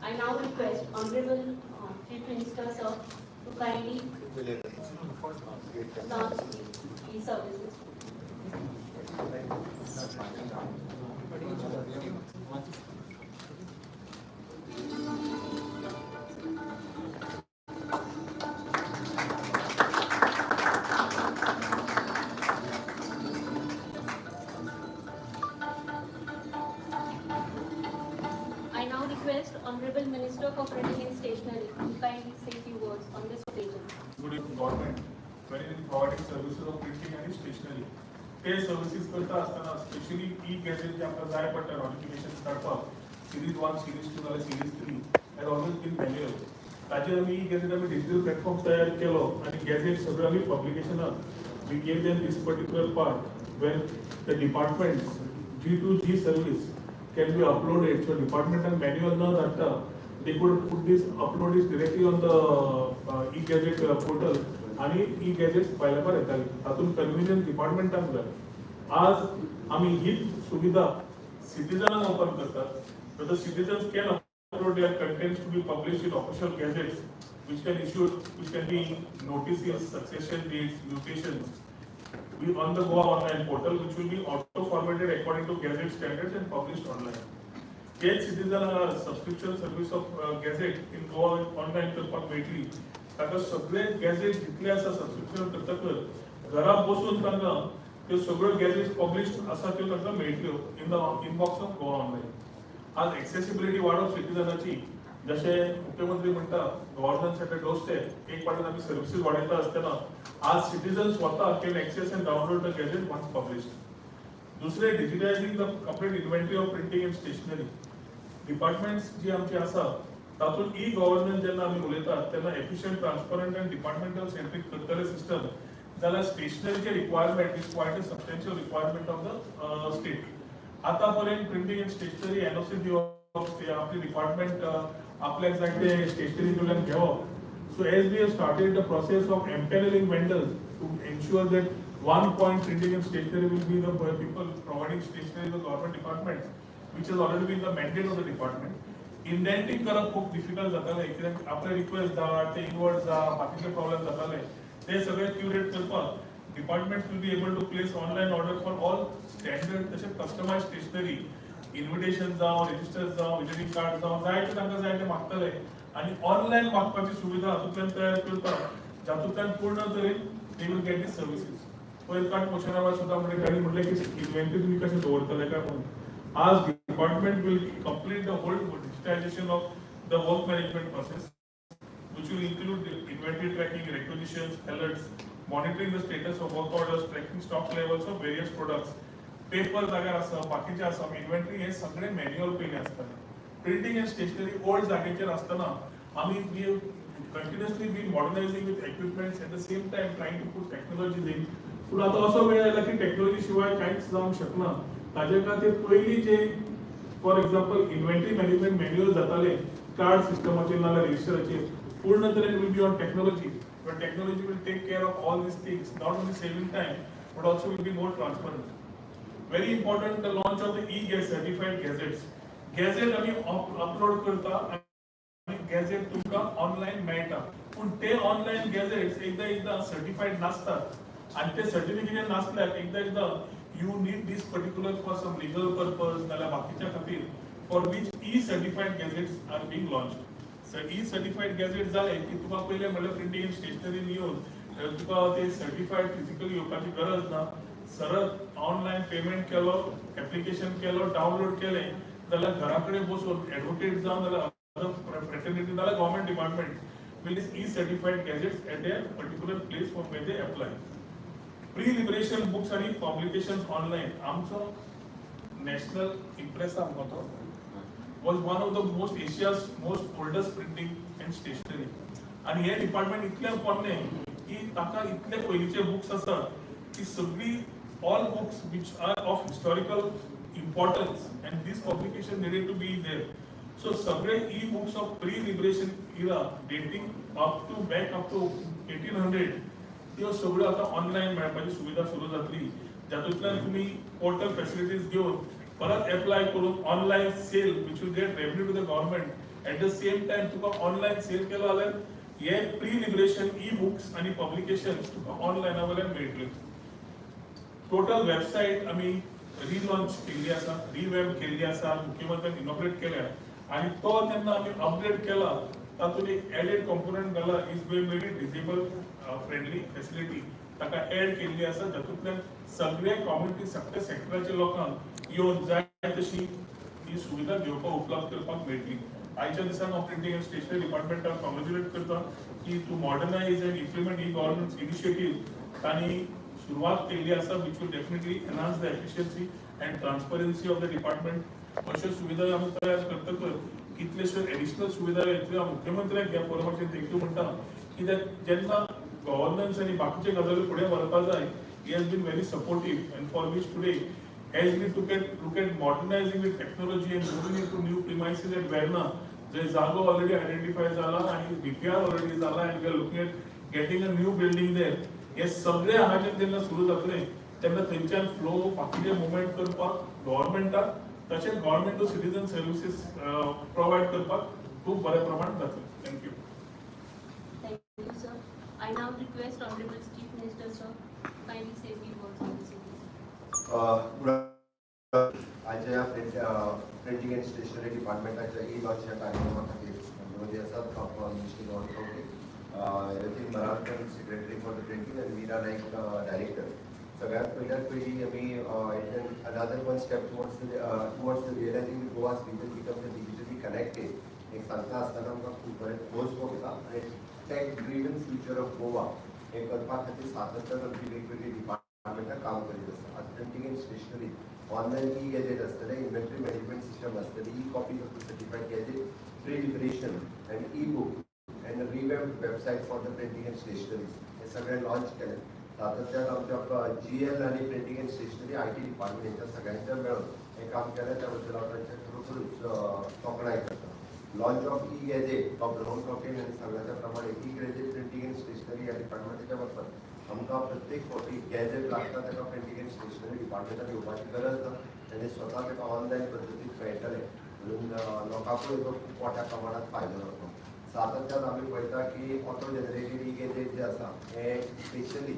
I now request Honorable Chief Minister sir to kindly launch the e-services. I now request Honorable Minister for Printing and Stationery to kindly say few words on this occasion. Good evening, government, wherein it providing services of printing आणि stationery. ते services करता आसतना specially E gazette जे आमकां जाय पडटा notification काडपाक, series one, series two जाल्यार series three has always been manual. ताचेर आमी ई गॅझेट आमी डिजिटल प्लॅटफॉर्म तयार केलो आनी गॅझेट सगळ्यो आमी पब्लिकेशनाक we gave them this particular part where the departments G2G service can be uploaded. So departmental manual न धाडटा they could put this, upload this directly on the e-gazette portal आणि E-gadgets फायलापार येताली. तातूंत कन्व्हिनियन्स डिपार्टमेंटाक जालें. आज आमी हीच सुविधा सिटीजनाक ओपन करतात. The citizens can upload their contents to be published in official gazettes, which can issue, which can be notices, succession dates, mutations, we on the Goa online portal, which will be auto formatted according to gazette standards and published online. तेच citizen subscription service of gazette in Goa online करपाक मेळटली. ताका सगळे gazette जितले आसा, subscription करतकच घरा बसून तांकां त्यो सगळ्यो गॅझेट्स पब्लिश आसा त्यो तांकां मेळटल्यो in the inbox of Goa Online. आज एक्सेसिबिलिटी वाडोवप सिटीजनाची, जशें मुख्यमंत्री म्हणटा, governance at a door step, एक वाटेन आमी सर्विसीस वाडयता आसतना आज सिटीजन स्वता can access and download the gazette once published. दुसरे, digitizing the complete inventory of printing and stationery. Departments जी आमची आसा, तातूंत ई गव्हर्नन्स जेन्ना आमी उलयतात तेन्ना efficient, transparent and departmental centric करतले सिस्टम जाल्यार स्टेशनरीचे requirement is quite a substantial requirement of the state. आतां पर्यंत प्रिंटींग अँड स्टेशनरी एनओसी दिवप, आपली डिपार्टमेंट आपल्याक जाय ते स्टेशनरी कडल्यान घेवप. So as we have started the process of empaneling vendors to ensure that one point printing and stationery will be the people providing stationery to government departments, which has already been the mandate of the department. Indenting करप खूप difficult जातालें, कित्याक आपले request धाड, ते inward जा, बाकीचे problem जाताले. ते सगळे क्युरेट करपाक department will be able to place online order for all standard तशें कस्टमायज स्टेशनरी, इन्व्हिटेशन जावं, रजिस्टर जावं, विजिटींग कार्ड जावं, जाय ते तांकां जाय ते मागतले आनी ऑनलायन मागपाची सुविधा हातूंतल्यान तयार करता, जातूंतल्यान पूर्ण तरेन they will get this services. पयर काट मोशना सुद्दां म्हणजे तांणी म्हणलें की इन्व्हेंटरी तुमी कशें दवरतले काय म्हणून. आज department will complete the whole digitization of the work management process, which will include the inventory tracking, requisitions, alerts, monitoring the status of work orders, tracking stock levels of various products. Paper जाग्यार आसा, बाकीचे आसा, inventory हे सगळे manual पयलीं आसताले. Printing and stationery old जागेचेर आसतना आमी we continuously been modernizing with equipments, at the same time trying to put technologies in. पूण आतां असो वेळ आयला की टेक्नॉलॉजी शिवाय कांयच जावंक शकना. ताजे खातीर पयलीं जे, for example, inventory management manual जाताले कार्ड सिस्टमाचेर नाल्यार रजिस्टराचेर, पूर्ण तरेन will be on technology, but technology will take care of all these things, not only saving time but also will be more transparent. Very important, the launch of the e certified gazettes. Gazette आमी upload करता आनी gazette तुमकां online मेळटा, पूण ते online gadgets एकदां एकदां certified नासतात आनी ते सर्टिफिकेशन नासल्यार एकदां एकदां you need this particular for some legal purpose नाल्यार बाकीच्या खातीर, for which e certified gazettes are being launch. So e certified gazette जाले की तुका पयलें म्हणल्यार प्रिंटींग अँड स्टेशनरी येवन तुका ते सर्टिफाईड फिजिकली येवपाची गरज ना. सरळ ऑनलायन पेमेंट केलो, एप्लिकेशन केलो, डावनलोड केलें जाल्यार घरा कडेन बसून एडवोकेट जावं जाल्यार अदर फ्रेटर्निटी जाल्यार government department will this e certified gazettes at a particular place for where they apply. Pre liberation books आणि पब्लिकेशन ऑनलायन. आमचो नॅशनल इम्प्रेसा मुगो तो was one of the most Asia's most oldest printing and stationery. आणि हे department इतलें पोन्नें की ताका इतले पयलींचे बुक्स आसात की सगळी all books which are of historical importance and this publication needed to be there. So सगळे e books of pre liberation era dating up to back up to 1800, त्यो सगळ्यो आतां ऑनलायन मेळपाची सुविधा सुरू जातली, जातूंतल्यान तुमी पोर्टल फॅसिलिटीज घेवन परत एप्लाय करून online sale, which will get revenue to the government. At the same time तुका ऑनलायन सेल केलो जाल्यार हे प्री लिबरेशन ई बुक्स आनी पब्लिकेशन्स तुका ऑनलायना वयल्यान मेळटल्यो. टोटल वेबसायट आमी रिलॉन्च केल्ली आसा, रिवॅम्प केल्ली आसा, मुख्यमंत्र्यान इनॉग्रेट केल्या आनी तो जेन्ना आमी अपग्रेड केला, तातूंत एक एडेड कॉम्पोनंट घाला, is very disable friendly facility ताका एड केल्ली आसा, जातूंतल्यान सगळे कम्युनिटी, सगळ्या सेक्टराच्या लोकांक येवन जाय तशी ही सुविधा घेवपाक उपलब्ध करपाक मेळटली. आयच्या दिसाक हांव प्रिंटींग अँड स्टेशनरी डिपार्टमेंटाक कॉंग्रेच्युलेट करता की to modernize and implement e-governance initiative तांणी सुरवात केल्ली आसा, which will definitely enhance the efficiency and transparency of the department. अश्यो सुविधा आमी तयार करतकच कितलेश्यो एडिशनल सुविधा येतल्यो. हांव मुख्यमंत्र्याक ह्या फोरमाचेर thank you म्हणटा, कित्याक जेन्ना गव्हर्नन्स आनी बाकीचे गजाली फुडें व्हरपा जाय, he has been very supportive, and for which today, as we look at modernizing with technology and moving into new premises at Verna, जंय जागो ऑलरेडी आयडेंटिफाय जाला आनी डीपीआर ऑलरेडी जाला and we are looking at getting a new building there, हे सगळे हांगाच्यान जेन्ना सुरू जातले तेन्ना थंयच्यान फ्लो बाकीचे मुवमेंट करपाक गव्हर्मेंटाक, तशेंच government to citizen services provide करपाक खूब बऱ्या प्रमाण जातले. Thank you. Thank you, sir. I now request Honorable Chief Minister, sir, to kindly say few words on this occasion. आयच्या प्रिंटींग अँड स्टेशनरी डिपार्टमेंटाच्या ई लॉन्च ह्या कार्यक्रमा खातीर मदीं आसात mister Mohan Khaunte, Yatin Marathkar, secretary for the printing, आनी मीरा नाईक, डायरेक्टर. सगळ्यात पयल्यात पयलीं आमी another one step towards realizing Goa's vision, become the digitally connected एक सांगता आसतना आमकां खूब बरें खोस भोगता आनी tech driven future of Goa हे करपा खातीर सातत्यान आमची वेगवेगळी डिपार्टमेंटां काम करीत आसा. आतां printing and stationery online e-gazette आसतलें, इन्व्हेंटरी मॅनेजमेंट सिस्टम आसतली, e-copies of the certified gazette, prelibration and e-book and revamp website for the printing and stationeries हे सगळें लॉन्च केलें. सातत्यान आमच्या जीएल आनी printing and stationery IT department हेंच्या सगळ्यांच्या मेळून हें काम केलें, त्या बद्दल हांव तांचे खरोखरूच तोखणाय करता. Launch of E gazette, Rohan Khaunte हांणी सांगला त्या प्रमाणे e gazette printing and stationery ह्या डिपार्टमेंटाच्या मार्फत आमकां प्रत्येक फावटी गॅझेट लागता ताका प्रिंटींग अँड स्टेशनरी डिपार्टमेंटान येवपाची गरज ना, ताणें स्वता ताका ऑनलायन पद्दतीन मेळटलें म्हणून लोकांकूय हेजो खूब मोठ्या प्रमाणात फायदो जातलो. सातत्यान आमी पळयता की ऑटो जनरेटेड ई गॅझेट जे आसा हे स्पेशली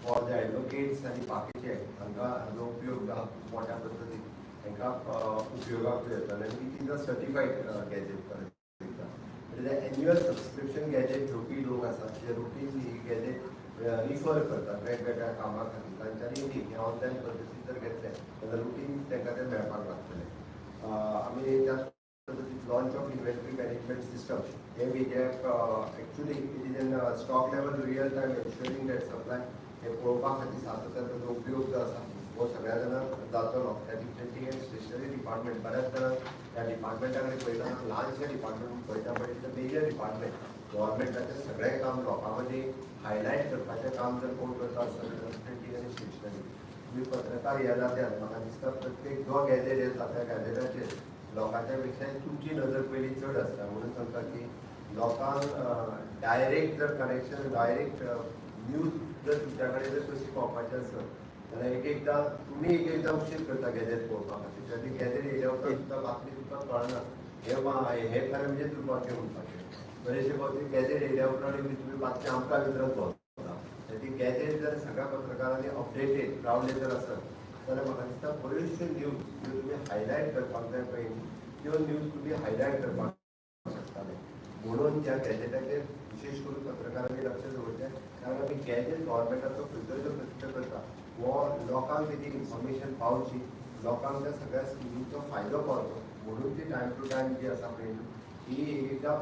फॉर the advocates आनी बाकीचे हांकां हाजो उपयोग खूब मोठ्या पद्दतीन तांकां उपयोगाक येतलो आनी it is a certified gazette. परत एकदां एन्युअल सबस्क्रिप्शन गॅझेट घेवपी लोक आसात जे रुटीन ही गॅझेट रिफर करतात वेगवेगळ्या कामां खातीर, तांच्यांनी हे ऑनलायन पद्दतीन जर घेतलें जाल्यार रुटीन तांकां तें मेळपाक लागतलें. आमी त्याच पद्दतीन launch of inventory management system hey B J actually it is an stock level real time ensuring that supply हे पळोवपा खातीर सातत्यान ताचो उपयोग जो आसा हो सगळ्या जाणांक जातलो. त्या प्रिंटींग अँड स्टेशनरी डिपार्टमेंट बऱ्याच जाणांक ह्या डिपार्टमेंटा कडेन पळयतना ल्हानशें डिपार्टमेंट पळयता, but it's a major department. गव्हर्मेंटाचें सगळें काम लोकां मदीं हायलायट करपाचें काम जर कोण करता आसत जाल्यार प्रिंटींग आनी स्टेशनरी. तुमी पत्रकार ह्या नात्यान म्हाका दिसता प्रत्येक जो गॅझेट येता त्या गॅझेटाचेर लोकांच्या पेक्षा तुमची नजर पयलीं चड आसता. म्हणून सांगता की लोकांक डायरेक्ट जर कनेक्शन, डायरेक्ट न्यूज जर तुमच्या कडेन जर कशी पावपाची आसत जाल्यार एक एकदां तुमी एक एकदां उशीर करता गॅझेट पळोवपा खातीर. त्या गॅझेट येयल्या उपरांत सुद्दां बातमी तुमकां कळना, हे खरें म्हणजे दुर्भाग्य म्हणपाचें. बरेचशे फावटी गॅझेट येयल्या उपरांत तुमी बातमी आमकां विचारत भोंवता. ती गॅझेट जर सगळ्या पत्रकारांनी अपडेटेड रावले जर आसत जाल्यार म्हाका दिसता बऱ्योचश्यो न्यूज ज्यो तुमी हायलायट करपाक जाय पळय, त्यो न्यूज तुमी हायलायट करपाक शकताले. म्हणून ह्या गॅझेटाचेर विशेश करून पत्रकारांनी लक्ष दवरचें, कारण आमी गॅझेट गव्हर्मेंटाचो खंयचोय जो प्रयत्न करता हो लोकांक तेजी इन्फॉर्मेशन पावची, लोकांक त्या सगळ्या स्किमींचो फायदो पावचो म्हणून ती टायम टू टायम जी आसा पळय ही एक एकदां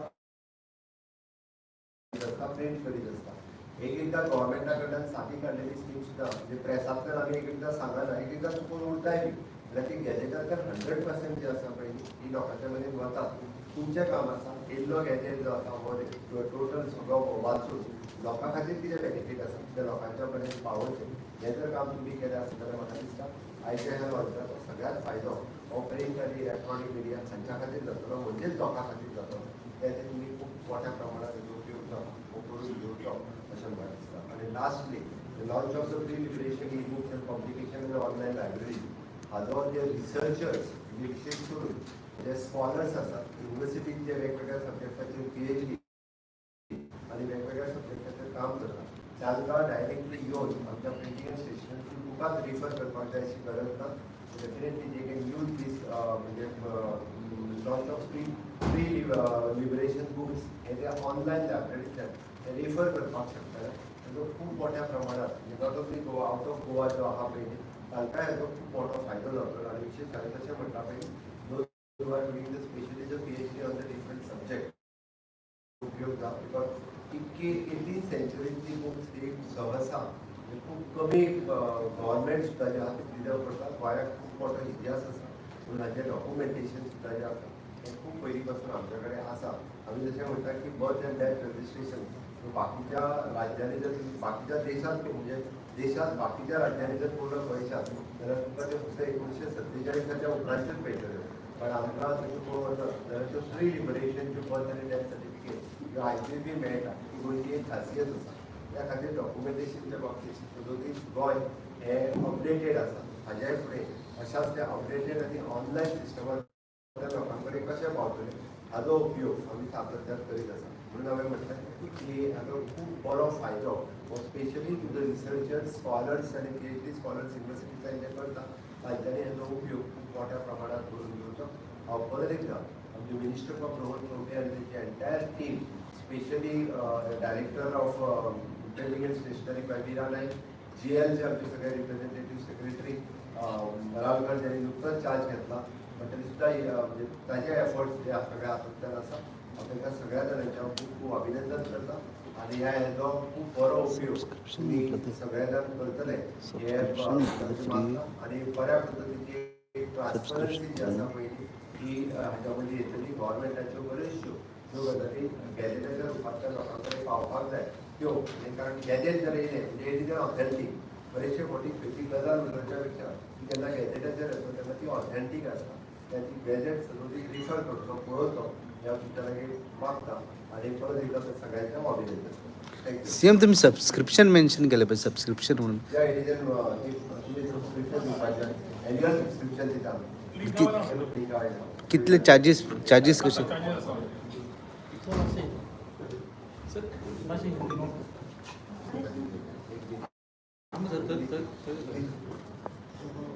आसता, प्रिंट करीत आसता. एक एकदां गव्हर्मेंटा कडल्यान सादी काडलेली स्कीम सुद्दां म्हणजे प्रेसांतल्यान आमी एक एकदां सांगना, एक एकदां चुकून उरताय बी, जाल्यार ती गॅझेटांतल्यान 100% जी आसा पळय ही लोकांच्या मदीं वतात. तुमचें काम आसा, येयल्लो गॅझेट जो आसा हो टोटल सगळो वाचून लोकां खातीर कितें बेनिफीट आसा तें लोकांच्या पर्यंत पावोवचें. हें जर काम तुमी केलें आसत जाल्यार म्हाका दिसता आयच्या ह्या लॉन्चाचो सगळ्यात फायदो हो प्रिंट आनी इलेक्ट्रॉनीक मिडिया हांच्या खातीर जातलो, म्हणजेच लोकां खातीर जातलो. ते तुमी खूब मोठ्या प्रमाणात तेजो उपयोग जो हो करून घेवचो अशें म्हाका दिसता. आनी lastly, launch of the prelibration e-books and publication and online library हाजो जे रिसर्चर्स, म्हणजे विशेष करून जे स्कॉलर्स आसात, युनिवर्सिटीत जे वेगवेगळ्या जाय अशी गरज ना. Definitely they can use this म्हणजे launch of pre liberation books हे ते ऑनलायन लायब्ररींतल्यान ते रेफर करपाक शकतले. ताजो खूब मोठ्या प्रमाणात, म्हणजे not only Goa, out of Goa जो आहा पळय न्ही, तांकां हेजो खूब मोठो फायदो जातलो. आनी विशेश हांवें तशें म्हणटा पळय, those who are doing the specially the PhD on the different subject उपयोग जा, because इतकी 18 सेंचुरीची बुक्स ही सहसा म्हणजे खूब कमी गव्हर्मेंट सुद्दां जे आहा ते प्रिजर्व करतात. गोंयाक खूब मोठो इतिहास आसा, पूण हाजें डॉक्युमेंटेशन सुद्दां जें आसा तें खूब पयलीं पासून आमच्या कडेन आसा. आमी जशें म्हणटा की बर्थ अँड डेथ रजिस्ट्रेशन बाकीच्या राज्यांनी जर तुमी बाकीच्या देशांत, म्हणजे देशांत बाकीच्या राज्यांनी जर पूर्ण पळयशात जाल्यार तुमकां तें फक्त 1947च्या उपरांतच मेळटलें. पण आमकां तशें पळोवंक वचत जाल्यार त्यो प्री लिबरेशनच्यो बर्थ आनी डेथ सर्टिफिकेट ह्यो आयजूय बी मेळटा. ही गोंयची एक खासियत आसा. त्या खातीर डॉक्युमेंटेशनच्या बाबतीत सदोदीत गोंय हें अपडेटेड आसा. हाज्याय फुडें अशाच त्या अपडेटेड आनी ऑनलायन सिस्टमांतल्या लोकां कडेन कशें पावतलें हाजो उपयोग आमी सातत्यान करीत आसा. म्हणून हांवें म्हटलें की हाजो खूब बरो फायदो हो specially to the researchers, scholars आनी पीएचडी स्कॉलर्स युनिवर्सिटींतल्यान जे करता तांच्यांनी हाजो उपयोग खूब मोठ्या प्रमाणात करून घेवचो. हांव परत एकदां आमचे मिनिस्टर ऑफ रोहन खंवटे आनी तेची entire team, specially director of printing and stationery by Meera Naik, जीएलचे आमचे सगळे रिप्रेझेंटेटिव्ह सेक्रेटरी मरालकर, ज्यांनी नुकतोच चार्ज घेतला, पण तरी सुद्दां म्हणजे ताजे एफर्ट्स जे सगळ्या हातूंतल्यान आसा, हांव तांकां सगळ्या जाणांचें हांव खूब खूब अभिनंदन करता. आनी ह्या हेजो खूब बरो उपयोग तुमी सगळे जाण करतले हे मागता. आनी बऱ्या पद्दतीची ट्रान्सपरन्सी जी आसा पयली ती हाच्या मदीं येतली. गव्हर्मेंटाच्यो बऱ्योचश्यो ज्यो गजाली गॅजेटाच्या रुपांतल्यान लोकां कडेन पावपाक जाय त्यो, म्हणजे कारण गॅजेट जर येयलें म्हणजे it is an authentic. बरेचशे फावटी खंयची गजाल उलोवच्या पेक्षा ती जेन्ना गॅजेटाचेर येता तेन्ना ती ऑथेंटीक आसता. त्या ती गॅजेट सदोदीत रिफर करचो, पळोवचो हे हांव तुमच्या लागीं मागता आनी परत एकदां सगळ्यांचें हांव अभिनंदन. Thank you. CM, तुम्ही सबस्क्रिप्शन मेन्शन केलं पाहिजे, सबस्क्रिप्शन म्हणून. या, it is an तुमी सबस्क्रिप्शन दिवपाचें, एन्युअल सबस्क्रिप्शन दिता आमी. कितले चार्जेस चार्जेस कसे? चार्जेस आसा. सर, मातशें हिंदी. Sir, sir, sir.